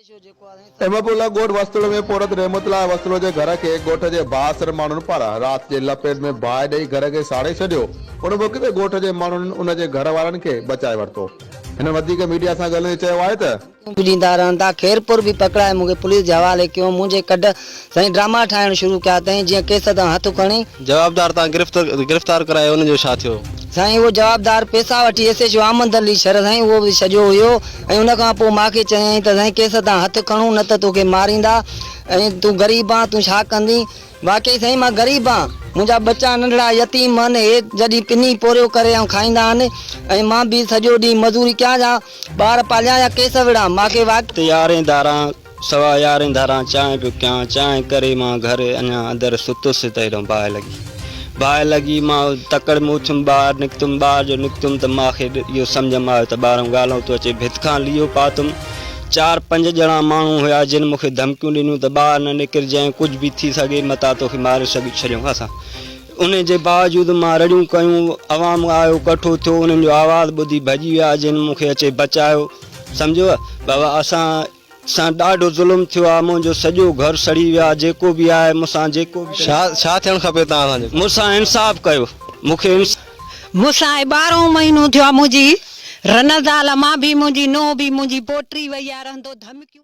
احمد الله ڳوٺ وسطڙو ۾ پورهيت رحمت الله وسطڙو جي گهر کي ڳوٺ جي بااثر ماڻهن پاران رات جي لپيٽ ۾ باهه ڏئي گهر کي ساڙي ڇڏيو، ان موقعي تي ڳوٺ جي ماڻهن ان جي گهر وارن کي بچائي ورتو. هنن وڌيڪ ميڊيا سان ڳالهائيندي چيو آهي ته. به ڏيندا رهن ٿا خيرپور به پڪڙائي مون کي پوليس جي حوالي ڪيو منهنجي ڪڍ سائين ڊراما ٺاهڻ شروع ڪيا اٿئين جيئن ڪيس تان هٿ کڻي. جوابدار تان گرفتار ڪرايو ان جو ڇا ٿيو؟ سائين اهو جوابدار پيسا وٺي S H O Ahmed Ali Shar سائين اهو به ڇڏيو هيو ۽ ان کان پوء مان کي چيائين ته سائين ڪيس تان هٿ کڻون نه ته توکي ماريندا ۽ تون غريب آن تون ڇا ڪندين واقعي سائين مان غريب آن منهنجا ٻچا ننڍڙا يتيم آهن هي جڏهن پني پورهيو ڪري ۽ کائيندا آهن ۽ مان به سڄو ڏينهن مزوري ڪيان يا ٻار پاليان يا ڪيس وڙهان مان کي واقعي ته يارهين ڌاران سوا يارهين ڌاران چانهه پيو ڪيان، چانهه ڪري مان گهر اڃا اندر ستس ته هيڏانهن باهه لڳي. باهه لڳي، مان تڪڙ ۾ اٿيم ٻاهر نڪتم، ٻاهر جو نڪتم ته مان کي اهو سمجهه ۾ آيو ته ٻاهرئون ڳالهائون ٿو اچي، ڀت کان ليئو پاتم، چار پنج ڄڻا ماڻهو هيا جن مون کي ڌمڪيون ڏنيون ته ٻاهر نه نڪرجانء، ڪجهه به ٿي سگهي متان توکي ماري ڇڏيون اسان. انهي جي باوجود مان رڙيون ڪيون، عوام آيو ڪٺو ٿيو، انهن جو آواز ٻڌي ڀڄي ويا جن مون کي اچي بچايو، سمجهيو بابا اسان. سان ڏاڍو ظلم ٿيو آ منهنجو سڄو گهر سڙي ويا جيڪو به آهي مون سان جيڪو به ڇا ڇا ٿيڻ کپي توهان سان جيڪو. مون سان انصاف ڪيو مون کي انصاف. مون سان هي ٻارهون مهينو ٿيو آ منهنجي رن زال مان به منهنجي نونهن به منهنجي پوٽي وئي آ رهندو ڌمڪيون.